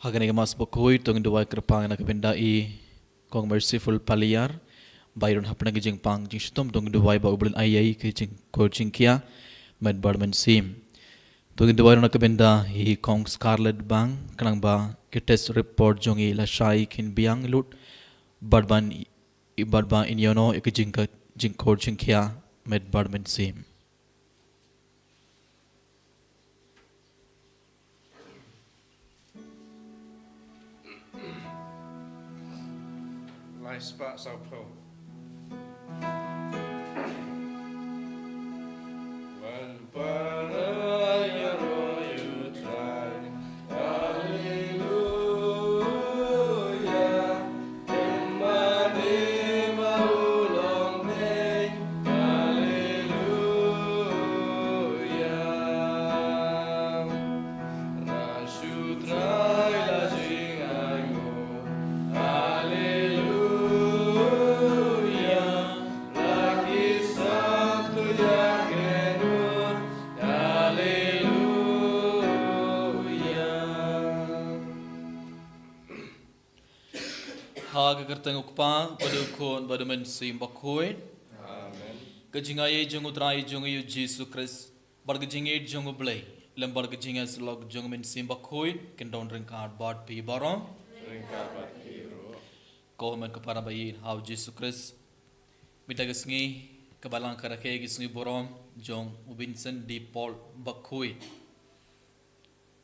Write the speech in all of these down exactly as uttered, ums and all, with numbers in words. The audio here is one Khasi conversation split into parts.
Ha kane ka Mass bakhuid to ngin duwai kyrpang na ka bynta i Kong Merciful Paliar ba i don hapdeng ka jingpang jingshitom. To ngin duwai ba u Blei un ai ïa i ka jingkur jingkhia met bad mynsiem. To ngin duwai na ka bynta i Kong Scarlett Bang, khnang ba ki test report jong i lashai kin biang lut bad ban i bad ba in ïoh noh ïa ka jingka jingkur jingkhia met bad mynsiem. Lai spah sawphew. Wan para ïaroh ïa U Trai. Haleluya. Ha ka kyrteng U Kpa bad U Khun bad U Mynsiem Bakhuid. Amen. Ka jingaiei jong U Trai jong ngi U Jisu Khrist bad ka jingïeit jong U Blei lem bad ka jingïasyllok jong U Mynsiem Bakhuid kin don ryngkat bad phi baroh. Ryngkat bad phi ruh. Ko hynmen ko para ba ïeit ha U Jisu Khrist. Mynta ka sngi ka Balang ka rakhe ki sngi burom jong U Vincent de Paul Bakhuid.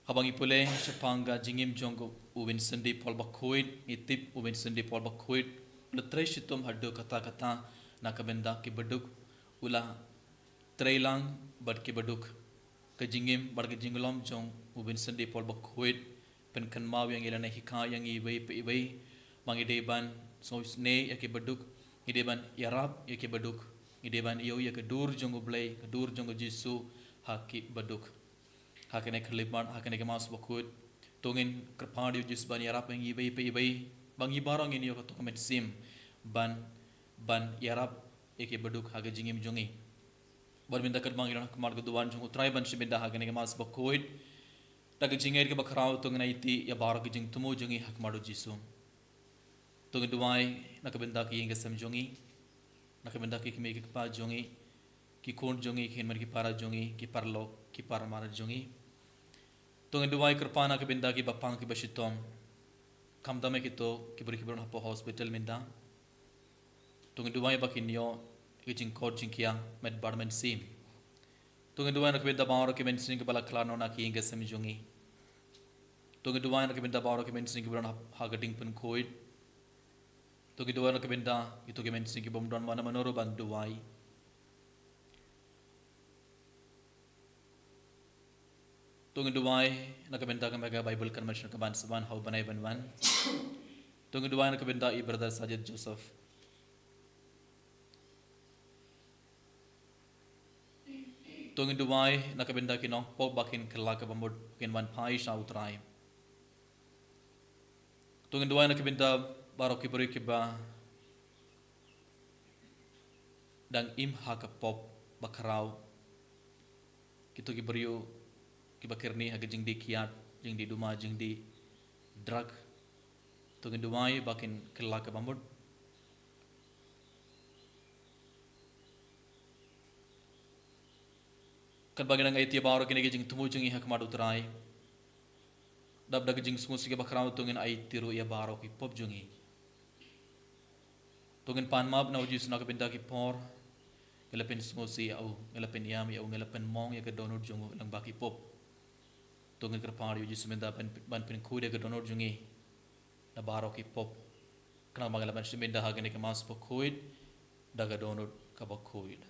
Haba ngi pule shaphang ka jingim jong U Vincent de Paul Bakhuid, ngi tip U Vincent de Paul Bakhuid u la trei shitom haduh katta katta na ka bynta ki baduk, u la trei lang bad ki baduk. Ka jingim bad ka jinglong jong U Vincent de Paul Bakhuid pynkynmaw ïa ngi lane hikai ïa ngi iwei pa iwei ba ngi dei ban sngewsynei ïa ki baduk, ngi dei ban ïarap ïa ki baduk, ngi dei ban ïoh ïa ka dur jong U Blei, ka dur jong U Jisu ha ki baduk. Ha kane ka khyllipmat, ha kane ka Mass bakhuid, to ngin kyrpad ïa U Jisu ban ïarap ïa ngi iwei pa iwei ba ngi baroh ngin ïoh katto ka mynsiem ban, ban ïarap ïa ki baduk ha ka jingim jong ngi. Bad mynta katba ngi don ha khmat ka duwan jong U Trai ban shim bynta ha kane ka Mass bakhuid, da ka jingngeit kaba khraw to ngin aiti ïa baroh ka jingthmu jong ngi ha khmat U Jisu. To ngin duwai na ka bynta ki ïing ki sem jong ngi, na ka bynta ki kmie ki kpa jong ngi, ki khun jong ngi, ki hynmen ki para jong ngi, ki paralok ki parmar jong ngi. To ngin duwai kyrpang na ka bynta ki bapang ki bashitom, khamtam ïa kito ki briew ki ba don hapoh hospital mynta. To ngin duwai ba kin ïoh ïa ka jingkur jingkhia met bad mynsiem. To ngin duwai na ka bynta baroh ki mynsiem kiba la khlad noh na ki ïing ki sem jong ngi. To ngin duwai na ka bynta baroh ki mynsiem kiba don ha, ha ka diengpynkhuid. To ngin duwai na ka bynta kito ki mynsiem kibym don mano mano ruh ban duwai. To ngin duwai na ka bynta ka Mega Bible Convention ka ban sa wan ha u bnai ban wan. To ngin duwai na ka bynta i Brother Sajid Joseph. To ngin duwai na ka bynta ki nongpop ba kin kylla kaba mut, ba kin wan phai sha U Trai. To ngin duwai na ka bynta baroh ki briew kiba dang im ha ka pop bakhraw. Kito ki briew kiba kyrni ha ka jingdih kiad, jingdih duma, jingdih drug. To ngin duwai ba kin kylla kaba mut. Katba ngi dang aiti ïa baroh kine ki jingthmu jong ngi ha khmat U Trai, dap da ka jingsngewsih kaba khraw to ngin aiti ruh ïa baroh ki pop jong ngi. To ngin pan map na U Jisu na ka bynta ki por ngi la pynsngewsih ïa u, ngi la pynïam ïa u, ngi la pynmong ïa ka dohnud jong u lyngba ki pop. To ngin kyrpad ïa U Jisu mynta ban, ban pynkhuid ïa ka dohnud jong ngi na baroh ki pop. Khnang ba ngi lah ban shim bynta ha kane ka Mass bakhuid da ka dohnud kaba khuid.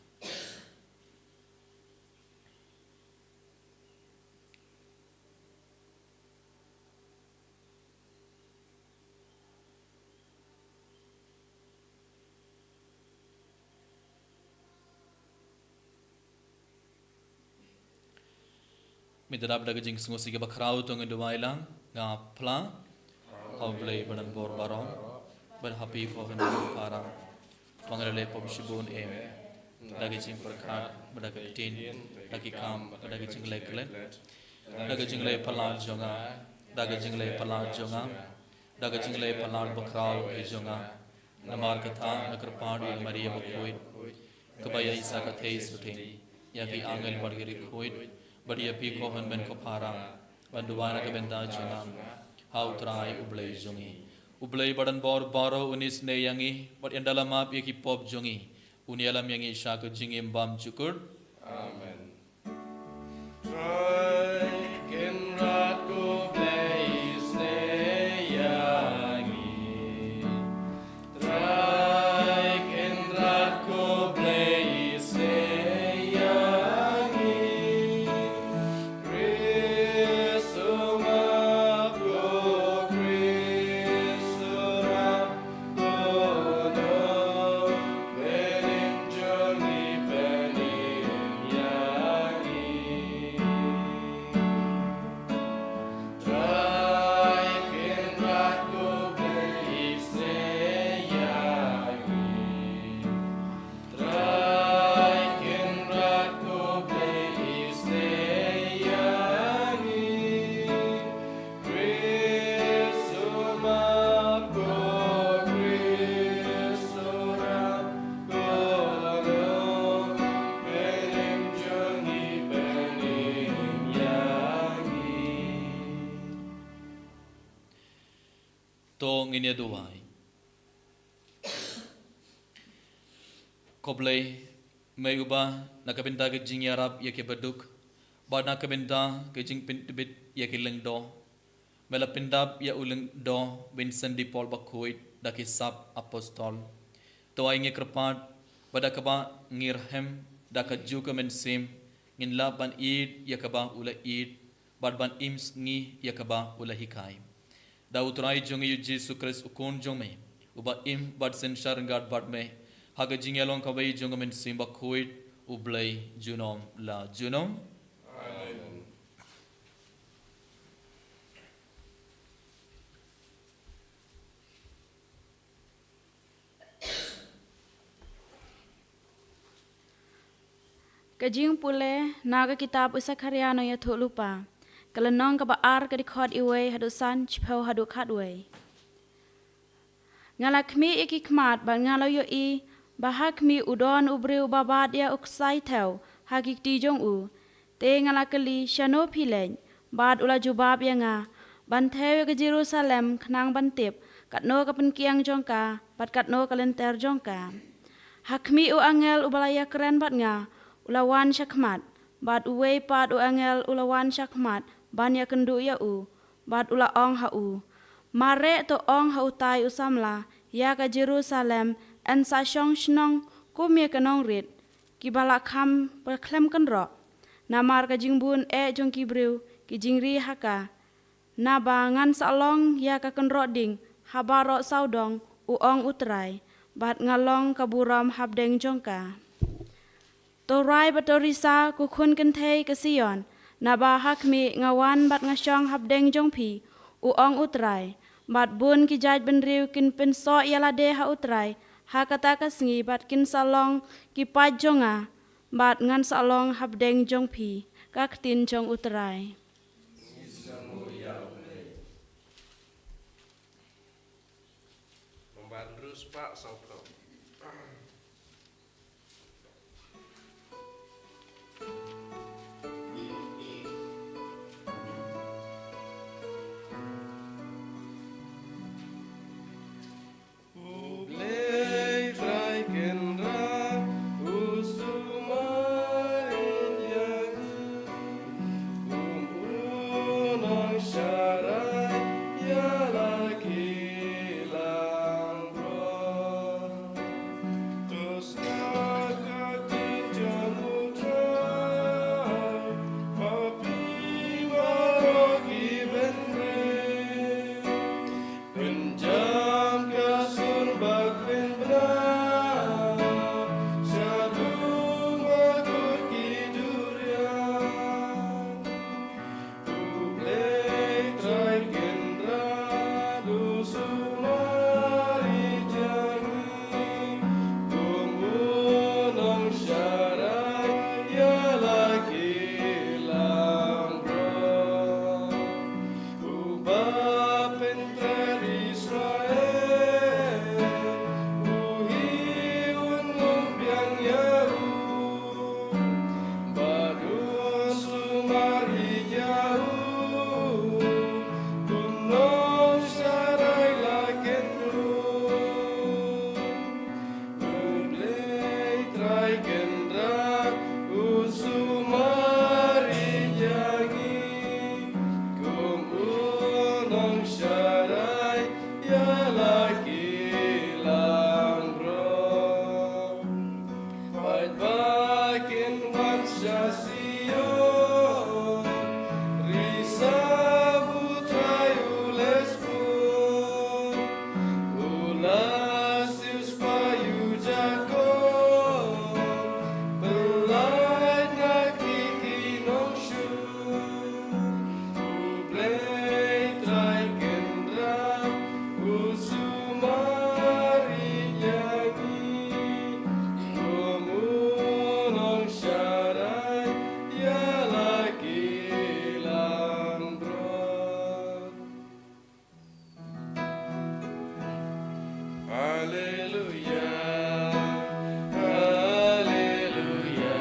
Mynta dap da ka jingsngewsih kaba khraw to ngin duwai lang. Nga phla ha U Blei ba donbor baroh, bad ha phi ko hynmen ko para, ba nga la leh pop shibun em, da ka jingpyrkhat bad da ka ktien, da ki kam bad da ka jingleh klet, da ka jingleh palat jong nga. Da ka jingleh palat jong nga, da ka jingleh palat bakhraw ka jong nga, namar kata nga kyrpad ïa ka Maria bakhuid, kaba ïaishah ka thei suting ïa ki angel bad ki riewkhuid, bad ïa phi ko hynmen ko para, ban duwai na ka bynta jong nga ha U Trai U Blei jong ngi. U Blei badonbor baroh un isynei ïa ngi bad un ïada lam ïa ki pop jong ngi, un ïalam ïa ngi sha ka jingim bymjukut. Amen. Trai Kynrad ko Blei isynei ïa ngi. Trai Kynrad ko Blei isynei ïa ngi. Khrist u map ko, Khrist u rap ko, nongpynim jong ngi, pynim ïa ngi. Trai Kynrad ko Blei isynei ïa ngi. Trai Kynrad ko Blei isynei ïa ngi. Khrist u map ko, Khrist u rap ko, nongpynim jong ngi, pynim ïa ngi. To ngin ïa duwai. Ko Blei, me uba na ka bynta ka jingïarap ïa ki baduk, bad na ka bynta ka jingpyntbit ïa ki lyngdoh, me la pyndap ïa u lyngdoh Vincent de Paul bakhuid da ki sap apostol. To ai ngi kyrpad ba da kaba ngi rhem da ka juh ka mynsiem, ngin lah ban ïeit ïa kaba u la ïeit, bad ban im sngi ïa kaba u la hikai. Da U Trai jong ngi U Jisu Khrist U Khun jong me, uba im bad synshar ryngkat bad me ha ka jingïalong kawei jong ka Mynsiem Bakhuid, U Blei junom la junom. Amen. Ka jingpule na ka kitab u Sakharia nongïathuhlypa, ka lynnong kaba ar, ka dkhot wei haduh san, shiphew haduh khatwei. Nga la khmih ïa ki khmat bad nga la ïohi ba ha khmih u don u briew uba bat ïa u ksai thew ha ki kti jong u. Te nga la kylli, shano phi leit? Bad u la jubab ïa nga, ban thew ïa ka Jerusalem khnang ban tip katno ka pynkiang jong ka bad katno ka lynter jong ka. Ha khmih u angel uba la ïakren bad nga u la wan shakhmat, bad uwei pat u angel u la wan shakhmat ban ïakynduh ïa u, bad u la ong ha u, mareh to ong ha utai u samla ïa ka Jerusalem, yn sa shong shnong kum ïa ka nongrit kiba la kham bakhlem kynroh. Namar ka jingbun eh jong ki briew ki jingri ha ka. Naba ngan sa long ïa ka kynroh ding ha baroh sawdong, u ong U Trai, bad nga long ka burom hapdeng jong ka. To rai bad to risa, ko khun kynthei ka Sion, naba ha khmih nga wan bad nga shong hapdeng jong phi, u ong U Trai. Bad bun ki jaid bynriew kin pynsoh ïa lade ha U Trai ha kata ka sngi, bad kin sa long ki paid jong nga, bad ngan sa long hapdeng jong phi. Ka ktien jong U Trai. Nombar hynriew spah saw phew. U Blei Trai Kynrad u sumar ïa ngi kum u nongsharai ïa la ki langbrot. Kin wan sha Sion, risau u Trai u leh sbun. U la siewspah ïa u Jakob, pynlait na ki ki nongshun. U Blei Trai Kynrad u sumar ïa ngi, kum u nongsharai ïa la ki langbrot. Haleluya, haleluya,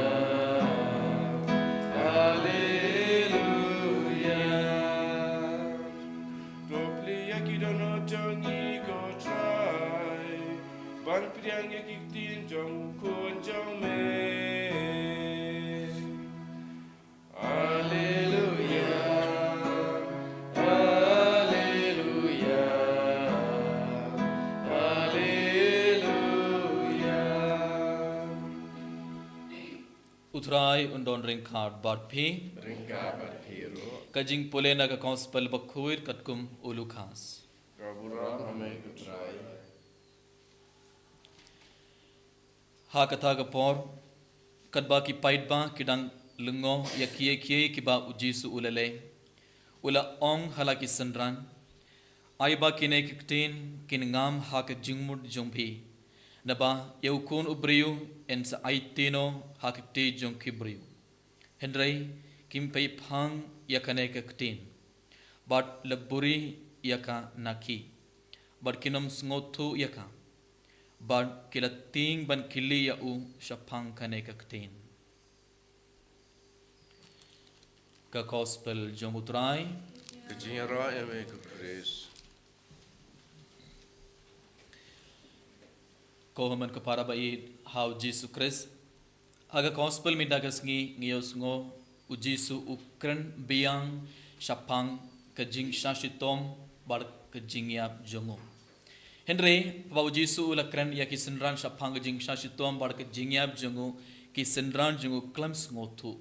haleluya. To plie ïa ki dohnud jong ngi ko Trai, ban pdiang ïa ki ktien jong u Khun jong me. Haleluya, haleluya, haleluya. U Trai un don ryngkat bad phi. Ryngkat bad phi ruh. Ka jingpule na ka Gospel bakhuid katkum u Lukas. Ka burom ha me ko Trai. Ha kata ka por, katba ki paidbah ki dang lyngngoh ïa kiei kiei kiba u Jisu u la leh, u la ong ha la ki synran, ai ba kine ki ktien kin ngam ha ka jingmut jong phi, naba ïa u Khun u briew yn sa aiti noh ha ka kti jong ki briew. Hynrei kim pei phang ïa kane ka ktien, bad la buri ïa ka na ki, bad kin ym sngewthuh ïa ka, bad ki la tieng ban kylli ïa u shaphang kane ka ktien. Ka Gospel jong u Trai. Ka jingïaroh ïa me ko Khrist. Ko hynmen ko para ba ïeit ha u Jisu Khrist. Ha ka Gospel mynta ka sngi ngi ïohsngew u Jisu u kren biang shaphang ka jingshah shitom bad ka jingïap jong u. Hynrei haba u Jisu u la kren ïa ki synran shaphang ka jingshah shitom bad ka jingïap jong u, ki synran jong u khlem sngewthuh.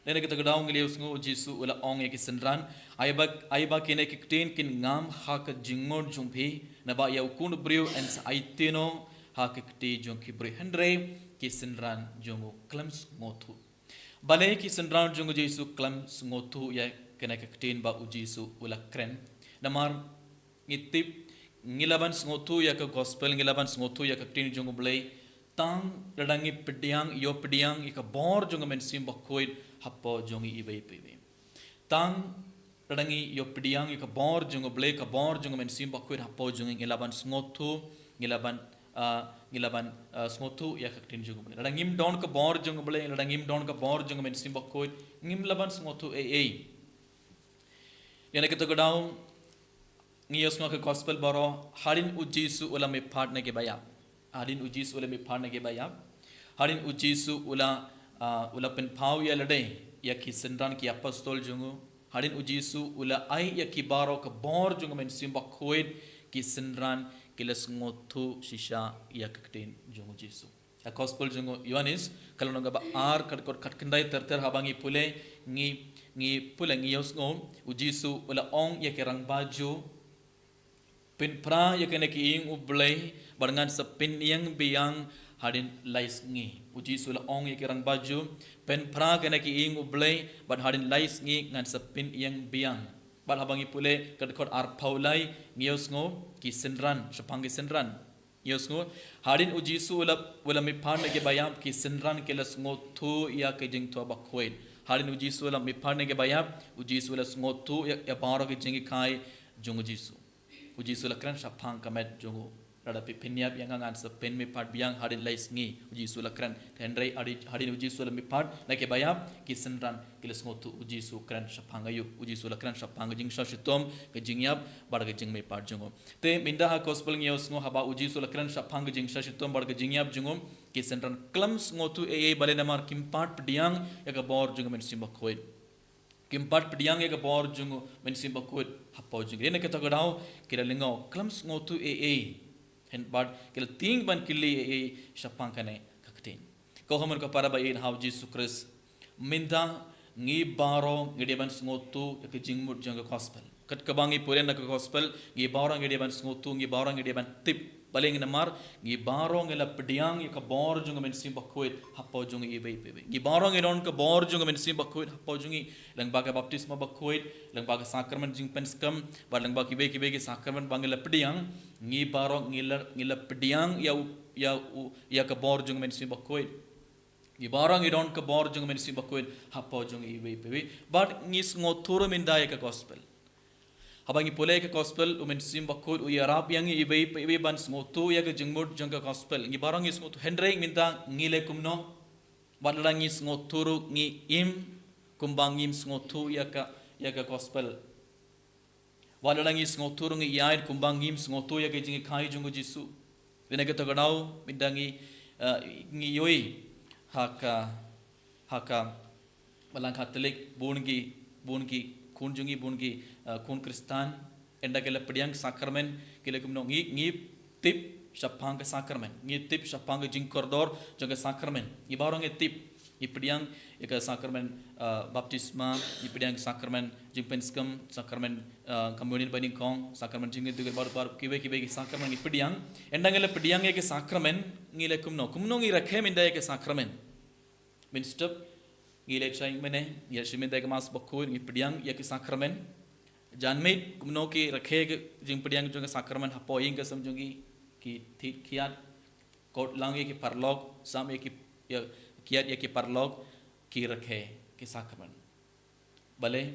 Lane kata ka daw ngi la ïohsngew u Jisu u la ong ïa ki synran, ai ba, ai ba kine ki ktien kin ngam ha ka jingmut jong phi, naba ïa u Khun u briew yn sa aiti noh ha ka kti jong ki briew. Hynrei ki synran jong u khlem sngewthuh. Balei ki synran jong u Jisu khlem sngewthuh ïa kane ka ktien ba u Jisu u la kren? Namar ngi tip, ngi la ban sngewthuh ïa ka Gospel, ngi la ban sngewthuh ïa ka ktien jong u Blei tang lada ngi pdiang, ïoh pdiang ïa ka bor jong u Mynsiem Bakhuid hapoh jong ngi iwei pa iwei. Tang lada ngi ïoh pdiang ïa ka bor jong u Blei, ka bor jong u Mynsiem Bakhuid hapoh jong ngi, ngi la ban sngewthuh, ngi la ban, ah, ngi la ban, ah, sngewthuh ïa ka ktien jong u Blei. Lada ngim don ka bor jong u Blei, lada ngim don ka bor jong u Mynsiem Bakhuid, ngim la ban sngewthuh ei ei. Lane kata ka daw ngi ïohsngew ka Gospel baroh, hadien u Jisu u la mihpat na ki baïap. Hadien u Jisu u la mihpat na ki baïap. Hadien u Jisu u la, ah, u la pynpaw ïa lade ïa ki synran, ki apostol jong u. Hadien u Jisu u la ai ïa ki baroh ka bor jong u Mynsiem Bakhuid, ki synran ki la sngewthuh shisha ïa ka ktien jong u Jisu. Ka Gospel jong u Ïoannis, ka lynnong kaba ar, ka dkhot khatkhyndai ter ter haba ngi pule, ngi, ngi pule ngi ïohsngew u Jisu u la ong ïa ki rangbah Jiw, pynphra ïa kane ka ïing u Blei bad ngan sa pynïeng biang hadien lai sngi. U Jisu u la ong ïa ki rangbah Jiw, pynphra kane ka ïing u Blei bad hadien lai sngi ngan sa pynïeng biang. Bad haba ngi pule ka dkhot arphew lai ngi ïohsngew ki synran, shaphang ki synran. Ïohsngew, hadien u Jisu u la, u la mihpat na ki baïap, ki synran ki la sngewthuh ïa ka jingthoh bakhuid. Hadien u Jisu u la mihpat na ki baïap, u Jisu u la sngewthuh ïa, ïa baroh ka jinghikai jong u Jisu. U Jisu u la kren shaphang ka met jong u. Lada phi pynïap ïa nga ngan sa pynmihpat biang hadien lai sngi. U Jisu u la kren. Hynrei hadien, hadien u Jisu u la mihpat na ki baïap, ki synran ki la sngewthuh u Jisu u kren shaphang aïu. U Jisu u la kren shaphang ka jingshah shitom, ka jingïap bad ka jingmihpat jong u. Te mynta ha Gospel ngi ïohsngew haba u Jisu u la kren shaphang ka jingshah shitom bad ka jingïap jong u, ki synran khlem sngewthuh ei ei, balei? Namar kim pat pdiang ïa ka bor jong u Mynsiem Bakhuid. Kim pat pdiang ïa ka bor jong u Mynsiem Bakhuid hapoh jong ki. Lane kata ka daw ki la lyngngoh, khlem sngewthuh ei ei. Hynrei bad ki la tieng ban kylli ei ei shaphang kane ka ktien. Ko hynmen ko para ba ïeit ha u Jisu Khrist. Mynta ngi baroh ngi dei ban sngewthuh ïa ka jingmut jong ka gospel. Kat kaba ngi pule na ka gospel, ngi baroh ngi dei ban sngewthuh, ngi baroh ngi dei ban tip. Balei? Namar ngi baroh ngi la pdiang ïa ka bor jong ka Mynsiem Bakhuid hapoh jong ngi iwei pa iwei. Ngi baroh ngi don ka bor jong ka Mynsiem Bakhuid hapoh jong ngi. Lyngba ka baptisma bakhuid, lyngba ka sakramen jingpynskhem, bad lyngba kiwei kiwei ki sakramen ba ngi la pdiang, ngi baroh ngi la, ngi la pdiang ïa u, ïa u, ïa ka bor jong ka Mynsiem Bakhuid. Ngi baroh ngi don ka bor jong ka Mynsiem Bakhuid hapoh jong ngi iwei pa iwei. Bad ngi sngewthuh ruh mynta ïa ka gospel. Haba ngi pule ïa ka gospel, u Mynsiem Bakhuid u ïarap ïa ngi iwei pa iwei ban sngewthuh ïa ka jingmut jong ka gospel. Ngi baroh ngi sngewthuh, hynrei mynta ngi leh kumno? Wat lada ngi sngewthuh ruh ngi im kumba ngim sngewthuh ïa ka, ïa ka gospel. Wat lada ngi sngewthuh ruh ngi ïaid kumba ngim sngewthuh ïa ka jinghikai jong u Jisu. Dei na kata ka daw mynta ngi, eh, ngi ïohi ha ka, ha ka Balang Katholik, bun ki, bun ki khun jong ngi, bun ki, eh, khun Khristan, ynda ki la pdiang sakramen, ki leh kumno? Ngi, ngi tip shaphang ka sakramen, ngi tip shaphang ka jingkordor jong ka sakramen. Ngi baroh ngi tip, ngi pdiang ïa ka sakramen, eh, baptisma, ngi pdiang sakramen jingpynskhem, sakramen, eh, communion banyngkong, sakramen jingïathuhkhana, bad, bad kiwei kiwei ki sakramen ngi pdiang. Ynda ngi la pdiang ïa ka sakramen, ngi leh kumno? Kumno ngi rakhe mynta ïa ka sakramen? Mynstep ngi leit shai mane, ngi leit shim mynta ka Mass Bakhuid, ngi pdiang ïa ka sakramen. Janmiet kumno ki rakhe ka jingpdiang jong ka sakramen hapoh ïing ka sem jong ngi? Ki thied kiad, khot lang ïa ki paralok, sam ïa ki, ïa, kiad ïa ki paralok, ki rakhe ka sakramen. Balei?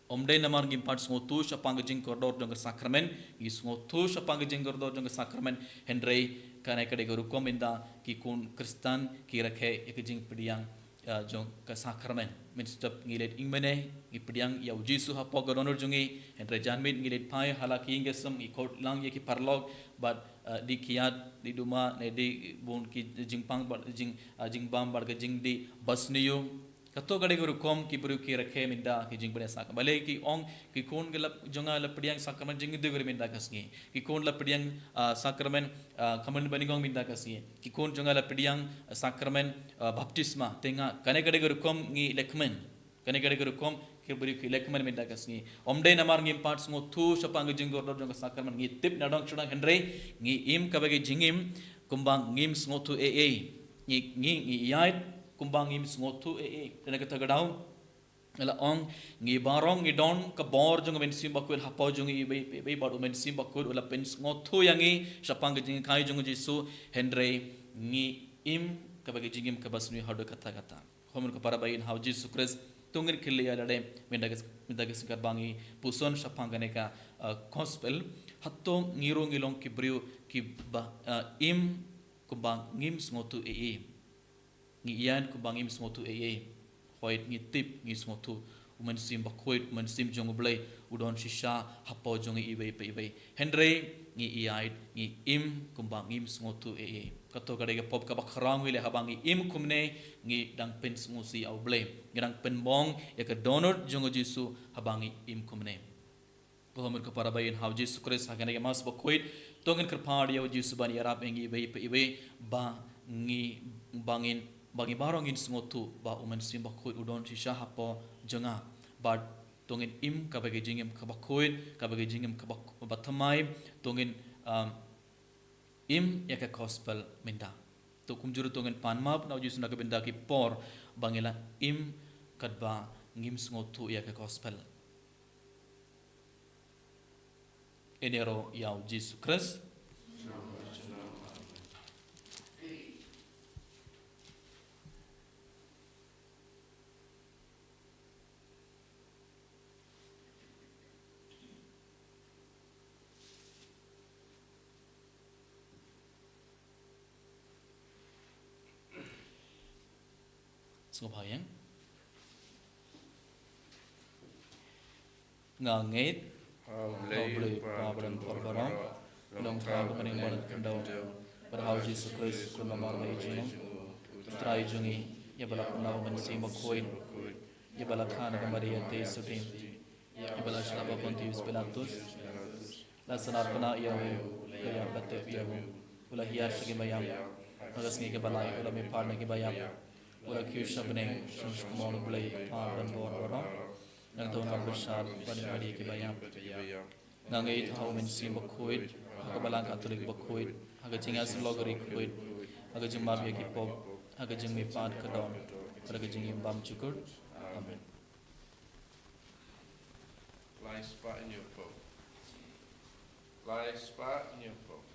Ym dei namar ngim pat sngewthuh shaphang ka jingkordor jong ka sakramen, ngi sngewthuh shaphang ka jingkordor jong ka sakramen, hynrei kane ka dei ka rukom ynda ki khun Khristan ki rakhe ïa ka jingpdiang, ah, jong ka sakramen. Mynstep ngi leit ïing mane, ngi pdiang ïa u Jisu hapoh ka dohnud jong ngi, hynrei janmiet ngi leit phai ha la ki ïing ki sem, ngi khot lang ïa ki paralok, bad, ah, dih kiad, dih duma, ne dih bun ki jingpang, bad jing, ah, jingbam, bad ka jingdih basniew. Kato ka dei ka rukom ki briew ki rakhe mynta ki jingpdiang sakramen. Balei? Ki ong, ki khun ki la, jong nga la pdiang sakramen jingïathuhkhana mynta ka sngi. Ki khun la pdiang, ah, sakramen, ah, communion banyngkong mynta ka sngi. Ki khun jong nga la pdiang, ah, sakramen, ah, baptisma. Te nga, kane ka dei ka rukom ngi leh kmen. Kane ka dei ka rukom ki briew ki leh kmen mynta ka sngi. Ym dei namar ngim pat sngewthuh shaphang ka jingkordor jong ka sakramen, ngi tip na dong shuh, hynrei ngi im kaba ka jingim kumba ngim sngewthuh ei ei. Ngi, ngi, ngi ïaid kumba ngim sngewthuh ei ei. Te na kata ka daw nga la ong, ngi baroh ngi don ka bor jong u Mynsiem Bakhuid hapoh jong ngi iwei pa iwei, bad u Mynsiem Bakhuid u la pynsngewthuh ïa ngi shaphang ka jinghikai jong u Jisu, hynrei ngi im kaba ka jingim kaba sniew haduh katta katta. Ko hynmen ko para ba ïeit ha u Jisu Khrist, to ngin kylli ïa lade mynta ka, mynta ka sngi katba ngi puson shaphang kane ka, ah, gospel, hato ngi ruh ngi long ki briew kiba, ah, im kumba ngim sngewthuh ei ei? Ngi ïaid kumba ngim sngewthuh ei ei. Hooid ngi tip, ngi sngewthuh u Mynsiem Bakhuid, u Mynsiem jong u Blei u don shisha hapoh jong ngi iwei pa iwei. Hynrei ngi ïaid, ngi im kumba ngim sngewthuh ei ei. Kato ka dei ka pop kaba khraw ngi leh haba ngi im kumne, ngi dang pynsngewsih ïa u Blei. Ngi dang pynbong ïa ka dohnud jong u Jisu haba ngi im kumne. Ko hynmen ko para ba ïeit ha u Jisu Khrist, ha kane ka Mass Bakhuid, to ngin kyrpad ïa u Jisu ban ïarap ïa ngi iwei pa iwei, ba ngi, ba ngin, ba ngi baroh ngin sngewthuh ba u Mynsiem Bakhuid u don shisha hapoh jong nga. Bad to ngin im kaba ka jingim kaba khuid, kaba ka jingim kaba, ba thymmai, to ngin, um, im ïa ka gospel mynta. To kumjuh ruh to ngin pan map na u Jisu na ka bynta ki por ba ngi la im katba ngim sngewthuh ïa ka gospel. Ïaroh ïa u Jisu Khrist. Sngewbha ïa nga. Nga ngeit ha u Blei, U Kpa badonbor baroh, Nongthaw uba bniah bad khyndew, bad ha u Jisu Khrist u khlem namar ba ïeit jong u, u Trai jong ngi, ïa ba la pynlong u Mynsiem Bakhuid, ïa ba la kha na ka Maria Theisotti, ïa ba la shah bad Pontius Pilatus, la sahnarphna ïa u, la ïap la tep ïa u, u la hiar sha ki maïap, Ha ka sngi kaba lai u la mihpat na kiba ïap, u la kiew sha bneng, shong sha kamon U Blei U Kpa badonbor baroh. Nangta un wan bishar bad ïa ki ba ïap. Nga ngeit ha U Mynsiem Bakhuid, ha ka Balang Katholik bakhuid, ha ka jingïasyllok ri khuid, ha ka jingmap ïa ki pop, ha ka jingmihpat ka don, ha ka jingim bymjukut. Amen. Lai spah in your book. Lai spah in your book.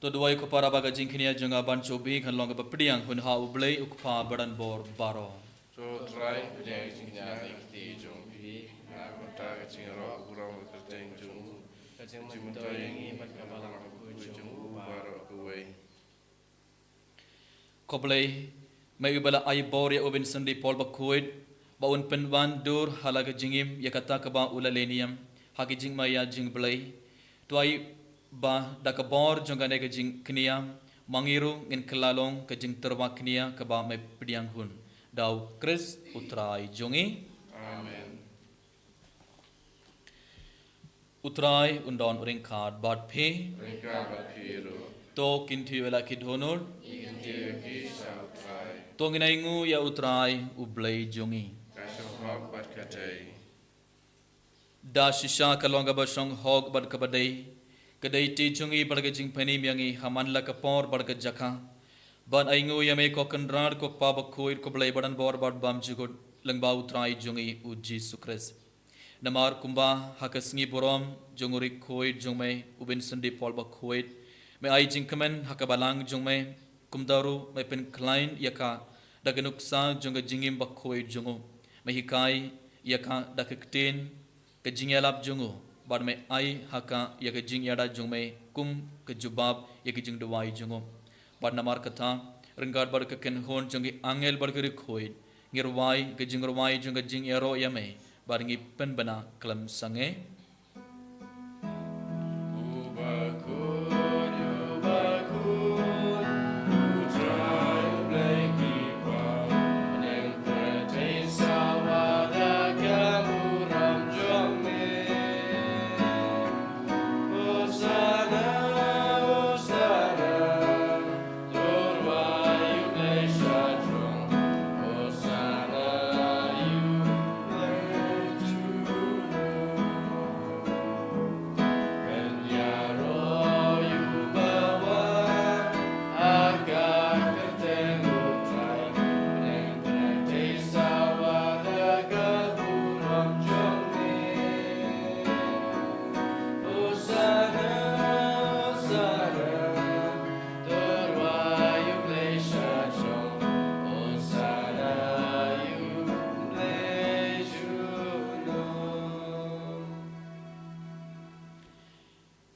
To duwai ko para ba ka jingkñia jong nga ban chobi kan long kaba pdiang hun ha U Blei U Kpa badonbor baroh. To Trai, pdiang jingkñia da ki kti jong phi, na ka bynta ka jingïaroh burom ka kyrteng jong u, ka jingmyntoi ïa ngi bad ka Balang Bakhuid jong u baroh kawei. Ko Blei, me uba la ai bor ïa u Vincent de Paul Bakhuid, ba un pynban dur ha la ka jingim ïa kata kaba u la leh niam ha ki jingmaïa jingblei. To ai ba da ka bor jong kane ka jingkñia, ma ngi ruh ngin kylla long ka jingtyrwa kñia kaba me pdiang hun. Da U Khrist U Trai jong ngi. Amen. U Trai un don ryngkat bad phi. Ryngkat bad phi ruh. To kyntiew ïa la ki dohnud. Ngi kyntiew ïa phi sha U Trai. To ngin ainguh ïa U Trai U Blei jong ngi. Ka shong hok bad ka dei. Da shisha ka long kaba shong hok bad kaba dei, ka dei ti jong ngi bad ka jingpynim ïa ngi ha man la ka por bad ka jaka, ban ainguh ïa me ko Kynrad ko Kpa Bakhuid ko Blei badonbor bad bymjukut, lyngba U Trai jong ngi U Jisu Khrist. Namar kumba ha ka sngi burom jong u ri khuid jong me u Vincent de Paul Bakhuid, me ai jingkmen ha ka Balang jong me, kumta ruh me pynkhlaiñ ïa ka da ka nuksa jong ka jingim bakhuid jong u. Me hikai ïa ka da ka ktien ka jingïalap jong u, bad me ai ha ka ïa ka jingïada jong me kum ka jubab ïa ka jingduwai jong u. Bad namar kata, ryngkat bad ka kynhun jong ki angel bad ki ri khuid, ngi rwai ka jingrwai jong ka jingïaroh ïa me, bad ngi pynbna khlem sangeh.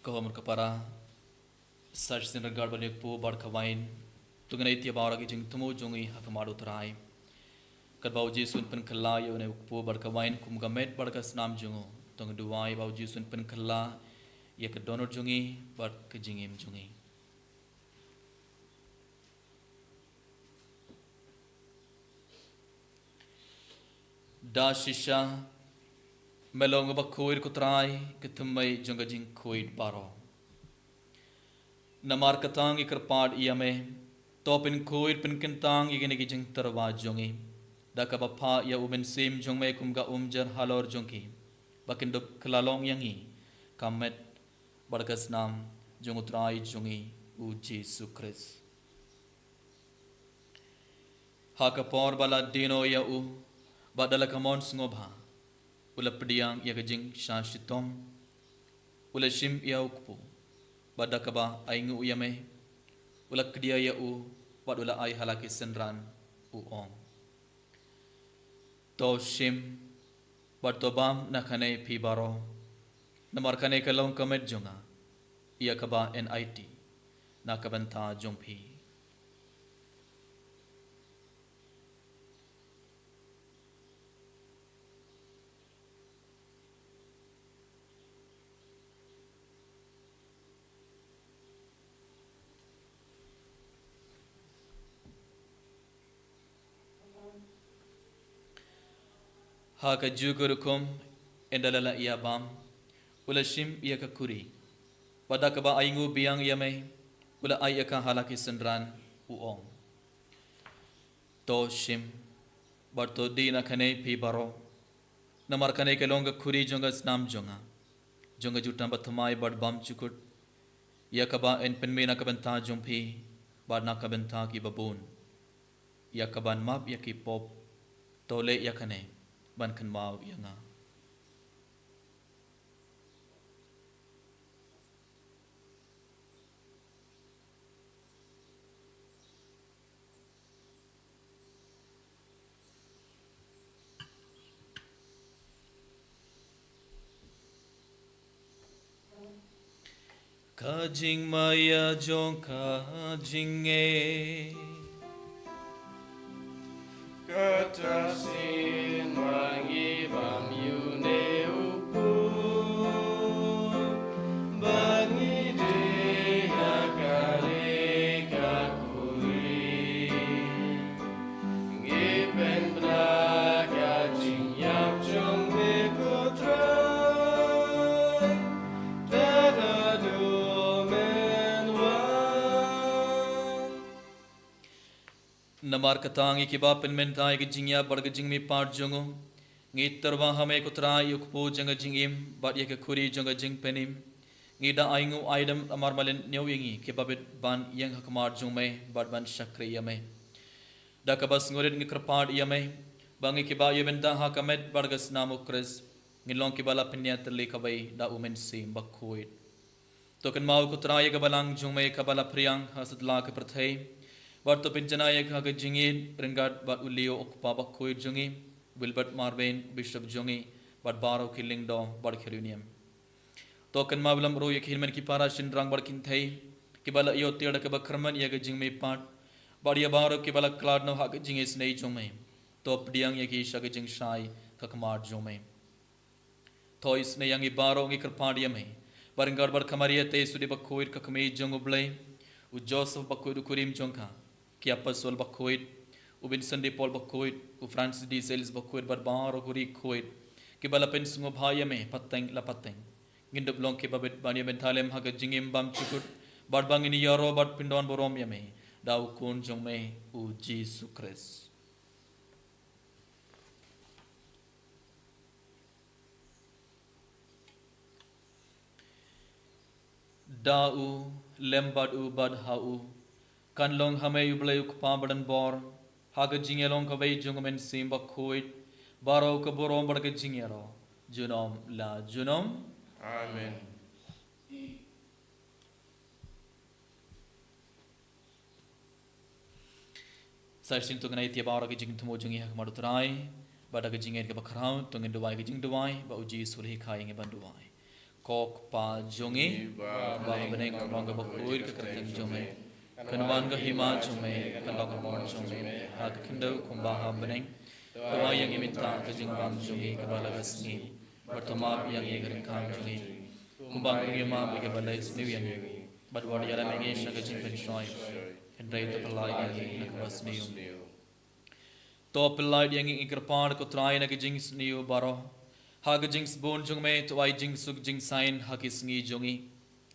Ka hor ka para, sa shisien ryngkat ban ïa kpu bad ka wain, to ngin ïa ïa baroh ki jingthmu jong ngi ha khmat U Trai. Katba u Jisu un pynkylla ïa une u kpu bad ka wain kum ka met bad ka snam jong u, to ngin duwai ba u Jisu un pynkylla ïa ka dohnud jong ngi bad ka jingim jong ngi. Da shisha Me long uba khuid, ko Trai, ka thymmei jong ka jingkhuid baroh. Namar kata ngi kyrpad ïa me, to pynkhuid pynkyntang ïa kine ki jingtyrwa jong ngi da kaba phah ïa u Mynsiem jong me kum ka umjar halor jong ki, ba kin dup kylla long ïa ngi ka met bad ka snam jong u Trai jong ngi u Jisu Khrist. Ha ka por ba la die noh ïa u, bad da la ka mon sngewbha, u la pdiang ïa ka jingshah shitom, u la shim ïa u kpu, bad da kaba ainguh ïa me, u la kdia ïa u, bad u la ai ha la ki synran, u ong: To shim, bad to bam na kane phi baroh, namar kane ka long ka met jong nga, ïa kaba yn aiti na ka bynta jong phi. Ha kajuh ka rukom, ynda la lah ïa bam, u la shim ïa ka khuri, bad da kaba ainguh biang ïa me, u la ai ïa ka ha la ki synran, u ong: To shim, bad to die na kane phi baroh, namar kane ka long ka khuri jong ka snam jong nga, jong ka jutang bathymmai bad bymjukut, ïa kaba yn pynmih na ka bynta jong phi, bad na ka bynta ki babun, ïa kaban map ïa ki pop. To leh ïa kane ban kynmaw ïa nga. Ka jingmaïa jong ka jingngeit. Kata shisien ma ngi bam ïa une u pud, ba ngi die na kane ka khuri. Ngi pynbna ka jingïap jong me ko Trai, te haduh men wan. Namar kata ngi kiba pynmynta ïa ka jingïap bad ka jingmihpat jong u, ngi tyrwa ha me ko Trai ïa u kpu jong ka jingim bad ïa ka khuri jong ka jingpynim. Ngi da ainguh aidem namar malin ñiew ïa ngi kiba bit ban ïeng ha khmat jong me bad ban shakri ïa me. Da kaba sngewrit ngi kyrpad ïa me, ba ngi kiba ïa bynta ha ka met bad ka snam u Khrist, ngin long kiba la pynïatylli kawei da u Mynsiem Bakhuid. To kynmaw ko Trai ïa ka balang jong me kaba la phriang ha satlak ka pyrthei, bad to pynjanai ïa ka ha ka jingïeit ryngkat bad u Leo u kpa bakhuid jong ngi, Wilbert Marvin, Bishop jong ngi, bad baroh ki lyngdoh bad ki riewniam. To kynmaw lem ruh ïa ki hynmen ki para shynrang bad kynthei, kiba la ïoh tiar da kaba kyrmen ïa ka jingmihpat, bad ïa baroh kiba la khlad noh ha ka jingisynei jong me. To pdiang ïa ki sha ka jingshai ka khmat jong me. To isynei ïa ngi baroh, ngi kyrpad ïa me, bad ryngkat bad ka Maria Theisotti bakhuid ka kmie jong u Blei, u Joseph bakhuid u kurim jong ka, ki apostol bakhuid, u Vincent de Paul bakhuid, u Francis de Sales bakhuid, bad baroh ki riewkhuid kiba la pynsngewbha ïa me pateng la pateng. Ngin dup long kiba bit ban ïa bynta lem ha ka jingim bymjukut, bad ba ngin ïaroh bad pyndonburom ïa me da u Khun jong me u Jisu Khrist. Da u, lem bad u, bad ha u, kan long ha me U Blei U Kpa badonbor, ha ka jingïalong kawei jong U Mynsiem Bakhuid, baroh ka burom bad ka jingïaroh junom la junom. Amen. Sa shisien to ngin ai ïa baroh ki jingthmu jong ngi ha khmat U Trai, bad da ka jingngeit kaba khraw to ngin duwai ka jingduwai ba U Jisu u la hikai ïa ngi ban duwai. Ko Kpa jong ngi ba ha bneng, kan long kaba khuid ka kyrteng jong me. Kan wan ka hima jong me, kan long ka mon jong me ha ka khyndew kumba ha bneng. To ai ïa ngi mynta ka jingbam jong ngi kaba la ka sngi, bad to map ïa ngi ka ryngkat jong ngi, kumba ngi ruh ngi map ïa kiba la isynei ïa ngi. Bad wat ïalam ïa ngi sha ka jingpynshoi, hynrei to pyllait ïa ngi na kaba sniew. To pyllait ïa ngi, ngi kyrpad ko Trai, na ka jingsniew baroh, Ha ka jingsbun jong me, to ai jingsuk jingsaiñ ha ki sngi jong ngi.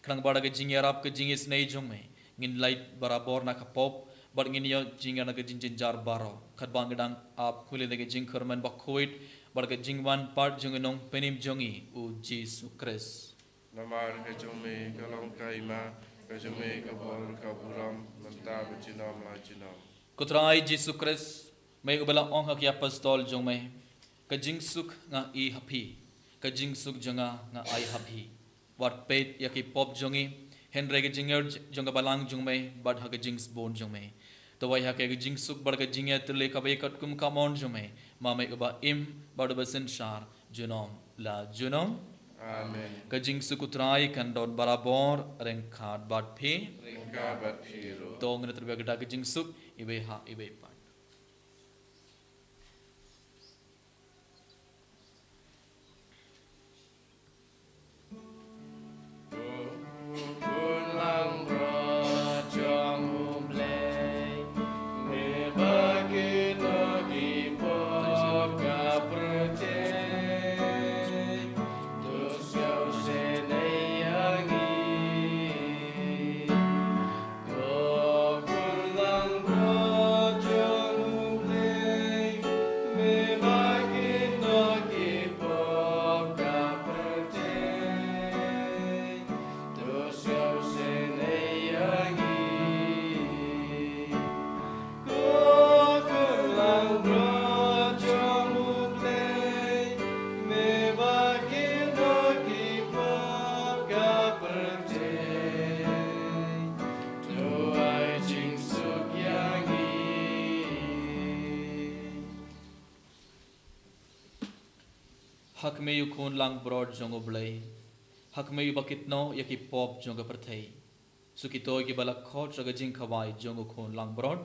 Khnang ba da ka jingïarap ka jingisynei jong me, ngin lait barabor na ka pop, bad ngin ïoh jingïarap na ka jingjynjar baroh. Katba ngi dang ap khulid ïa ka jingkyrmen bakhuid, bad ka jingwan pat jong u Nongpynim jong ngi, u Jisu Khrist. Namar ka jong me ka long ka hima, ka jong me ka bor ka burom, mynta bad junom la junom. Ko Trai Jisu Khrist, me uba la ong ha ki apostol jong me, ka jingsuk nga ai ha phi, ka jingsuk jong nga nga ai ha phi. Wat peit ïa ki pop jong ngi, hynrei ka jingïeit jong ka balang jong me, bad ha ka jingsbun jong me. To ai ha ka jingsuk bad ka jingïatylli kaba ïa katkum ka mon jong me, ma me uba im, bad uba synshar, junom la junom. Amen. Ka jingsuk u Trai kan don barabor, ryngkat bad phi. Ryngkat bad phi ruh. To ngin ïatylli ïa ka jingsuk, iwei ha iwei pat. To ai jingsuk ïa ngi. Ha kmie u khun langbrot jong U Blei. Ha kmie uba kit noh ïa ki pop jong ka pyrthei. Sa kito kiba la khot sha ka jingkhawai jong u khun langbrot.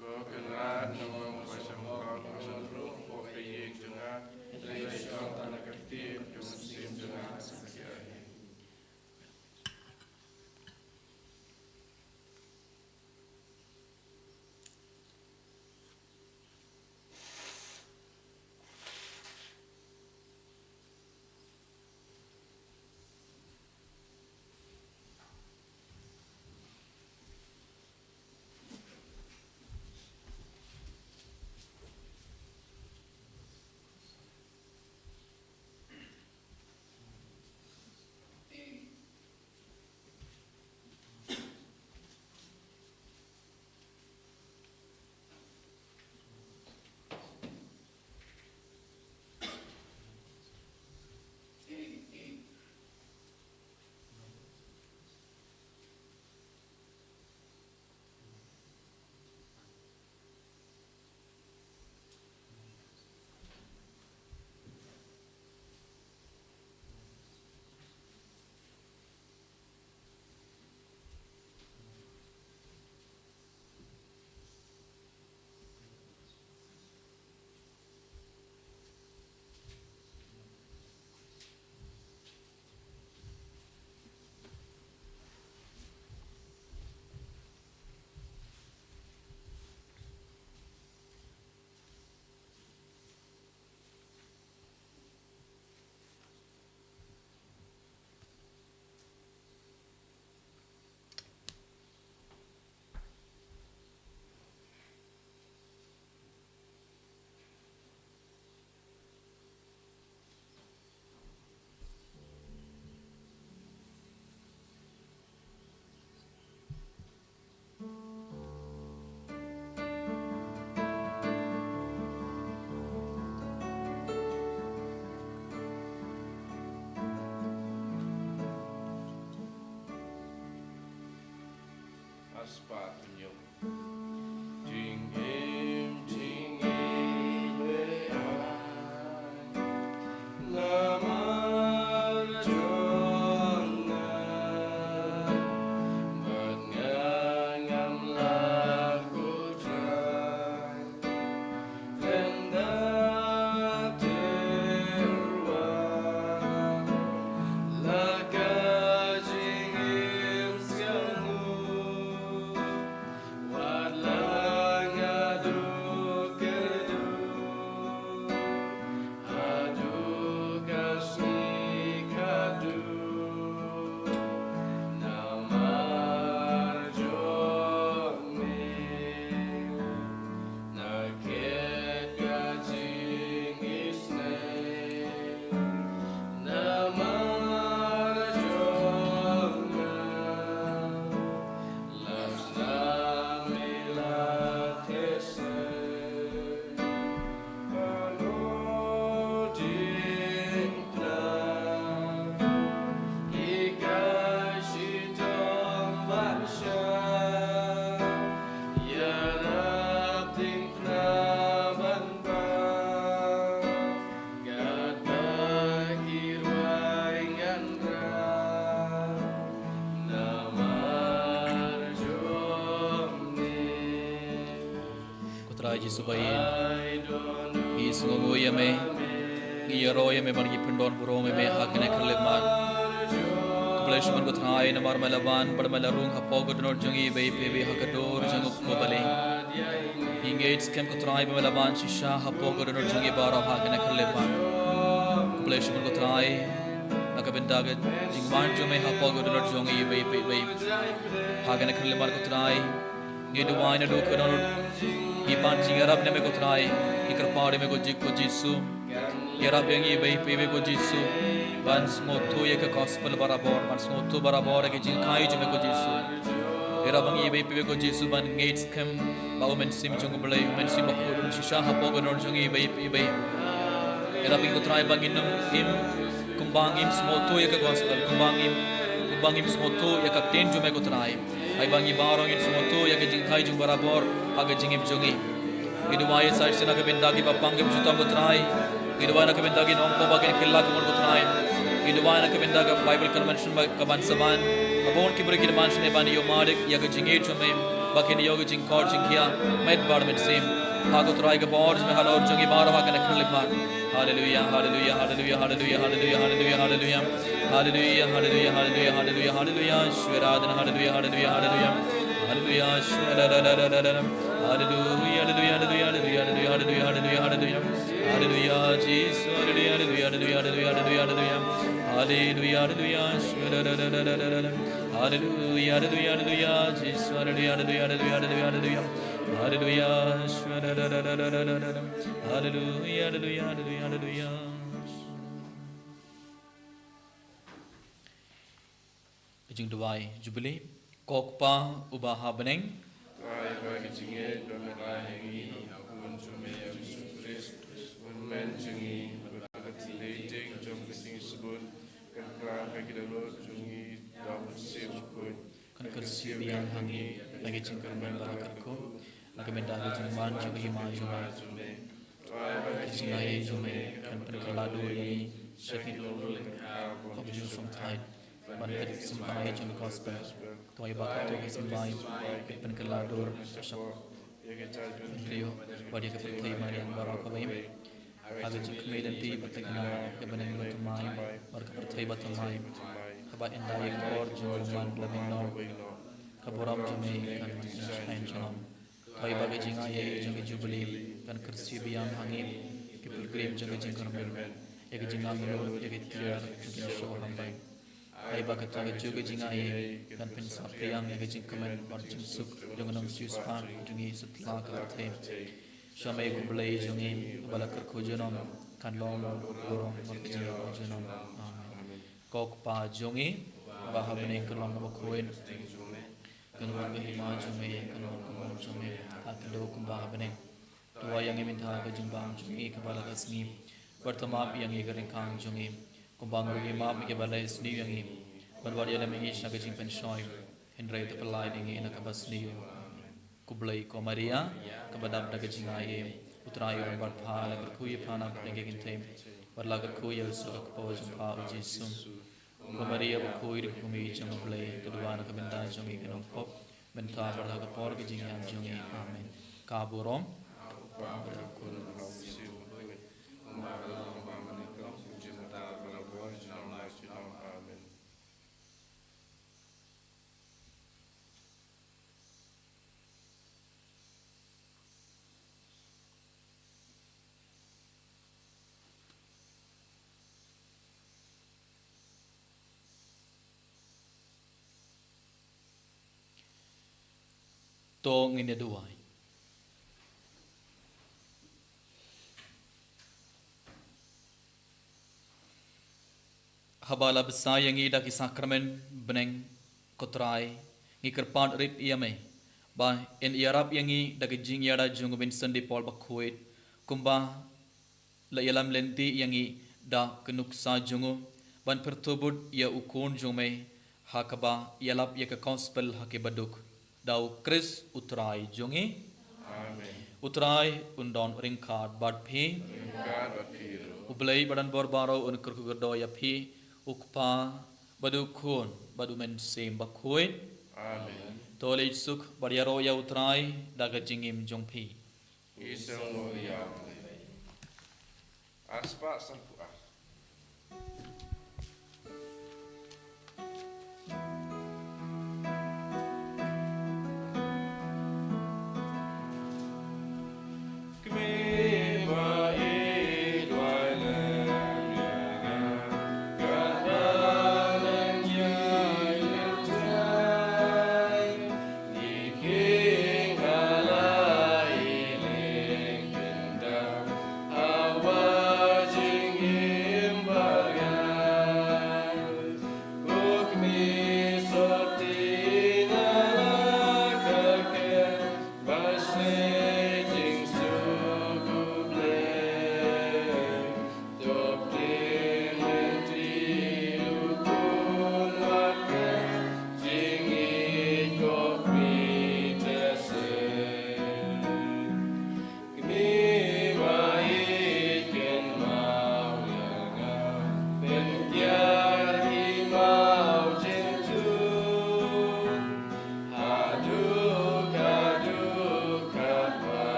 Ko Kynrad, nga ong ba shong ko, ko ruh pop ïa ka jong nga, dei shong tang na ka ktien ka mynsiem jong nga sa ïa. Aspa tunyuk. Jingim, jingim, eh, ai. Namar jong nga, bad nga ngam lah khutrang. Jisu ba ïeit, ngi sngewnguh ïa me, ngi ïaroh ïa me bad ngi pyndon burom ïa me ha kane ka khyllipmat. Khublei shibun ko Trai namar me la wan bad me la rung hapoh ka dohnud jong ngi iwei pa iwei ha ka dur jong u kpa balieh. Ngi ngeit skhem ko Trai ba me la wan shisha hapoh ka dohnud jong ngi baroh ha kane ka khyllipmat. Khublei shibun ko Trai na ka bynta ka jingwan jong me hapoh ka dohnud jong ngi iwei pa iwei ha kane ka khyllipmat ko Trai. Ngi duwai naduh ka dohnud, ngi pan jingïarap na me ko Trai, ngi kyrpad ïa me ko Ji-, ko Jisu. Ïarap ïa ngi iwei pa iwei ko Jisu ban sngewthuh ïa ka gospel barabor, ban sngewthuh barabor ïa ka jinghikai jong me ko Jisu. Ïarap ïa ngi iwei pa iwei ko Jisu ban ngeit skhem ba U Mynsiem jong U Blei, U Mynsiem Bakhuid un shisha hapoh ka dohnud jong ngi iwei pa iwei. Ïarap ïa ngi ko Trai ba ngin ym im kumba ngim sngewthuh ïa ka gospel, kumba ngim, kumba ngim sngewthuh ïa ka ktien jong me ko Trai. Ai ba ngi baroh ngin sngewthuh ïa ka jinghikai jong barabor ha ka jingim jong ngi. Ngi duwai sa shisien na ka bynta kiba pang kiba shitom ko Trai. Ngi duwai na ka bynta ki nongpop ba kin kylla kumno ko Trai. Ngi duwai na ka bynta ka Bible convention ba ka ban sa wan. Ba bun ki briew kin wan shane ban ïoh madik ïa ka jingïeit jong me, ba kin ïoh ka jingkor jingkhiah met bad mynsiem. Pha ko Trai ka bor jong me halor jong ngi baroh ha kane ka khyllipmat. Haleluya, haleluya, haleluya, haleluya, haleluya, haleluya, haleluya. Haleluya, haleluya, haleluya, haleluya, haleluya. Shweradan, haleluya, haleluya, haleluya. Haleluya, shweradan. Haleluya, haleluya, haleluya, haleluya, haleluya, haleluya, haleluya. Haleluya, Jisu, haleluya, haleluya, haleluya, haleluya, haleluya. Haleluya, haleluya, shweradan. Haleluya, haleluya, haleluya, Jisu, haleluya, haleluya, haleluya, haleluya, haleluya. Haleluya, shweradan. Haleluya, haleluya, haleluya, haleluya. Ka jingduwai Jubilee. Ko Kpa uba ha bneng. Ai ba ka jingngeit ba me la ai ha ngi ha u Khun jong me Jisu Khrist, u Trai jong ngi, bad ka jingïeit jong ka jingsbun, kan khlad ha ki dohnud jong ngi da u Mynsiem Bakhuid. Kan kyrsiew biang ha ngi da ka jingkyrmen bad ka kyrkhu, na ka bynta ka jingwan jong ka hima jong me. Ai ba ka jingaiei jong me kan pynkylla dur ïa ngi sha ki nongryngkhat, kum ka jingsngewthuh ban peit symbai jong ka gospel. To ai ba kato ka symbai kan pynkylla dur sha hynriew bad ïa ka pyrthei mariang baroh kawei. Ha ka jingkmen lynti bad thikna ïa ka bneng ba thymmai bad ka pyrthei ba thymmai, kaba ynda ïa ka bor jong u Bamon la mih noh, ka burom jong me kan shaiñ junom. Ai ba ka jingaiei jong ka Jubilee kan kyrsiew biang ha ngi, ki pilgrim jong ka jingkyrmen, ïa ka jingangnud ïa ka tiar jong ka jingshoh ha bneng. Ai ba kata ka juh ka jingaiei kan pynsaphriang ïa ka jingkmen bad jingsuk jong ka nongsiewspah jong ngi satlak ka pyrthei. Sha me ko Blei jong ngi, ba la kyrkhu junom, kan long burom bad ka jingïaroh junom. Amen. Ko Kpa jong ngi ba ha bneng, ka long kaba khuid. Kan wan ka hima jong me, kan long ka mon jong me ha khyndew kumba ha bneng. To ai ïa ngi mynta ka jingbam jong ngi kaba la ka sngi. Bad to map ïa ngi ka ryngkang jong ngi, kumba ngi ruh ngi map ïa kiba la isniew ïa ngi. Bad wat ïaleh ïa ngi sha ka jingpynshoi, hynrei to pyllait ïa ngi na kaba sniew. Khublei ko Maria, kaba dap da ka jingaiei, U Trai u don bad pha. La kyrkhu ïa pha na pdeng ki kynthei, bad la kyrkhu ïa u suk ka kpoh jong pha u Jisu. Ko Maria bakhuid, ko Kmie jong U Blei, to duwai na ka bynta jong ngi ki nongpop, mynta bad ha ka por ka jingïap jong ngi. Amen. Ka burom. To ngin ïa duwai. Haba la bsa ïa ngi da ki sakramen bneng, ko Trai, ngi kyrpad rit ïa me ba yn ïarap ïa ngi da ka jingïada jong u Vincent de Paul bakhuid, kumba la ïalam lynti ïa ngi da ka nuksa jong u, ban pyrthuh bud ïa u Khun jong me, ha kaba ïalap ïa ka gospel ha ki baduk. Da u Khrist u Trai jong ngi. Amen. U Trai un don ryngkat bad phi. Ryngkat bad phi ruh. U Blei ba don bor baroh un kyrkhu kyrdoh ïa phi, u Kpa, bad u Khun, bad u Mynsiem Bakhuid. Amen. To leit suk bad ïaroh ïa u Trai da ka jingim jong phi. Isong mo ya. Aspa sarpuar.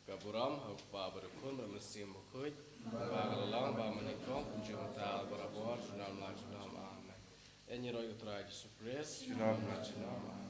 Ka burom ha u Kpa bad u Khun bad u Mynsiem Bakhuid, ba ka la long, ba mynnyngkong, kumjuh mynta, barabor, junom la junom. Amen. Ïaroh ïa u Trai Jisu Khrist. Junom la junom. Amen.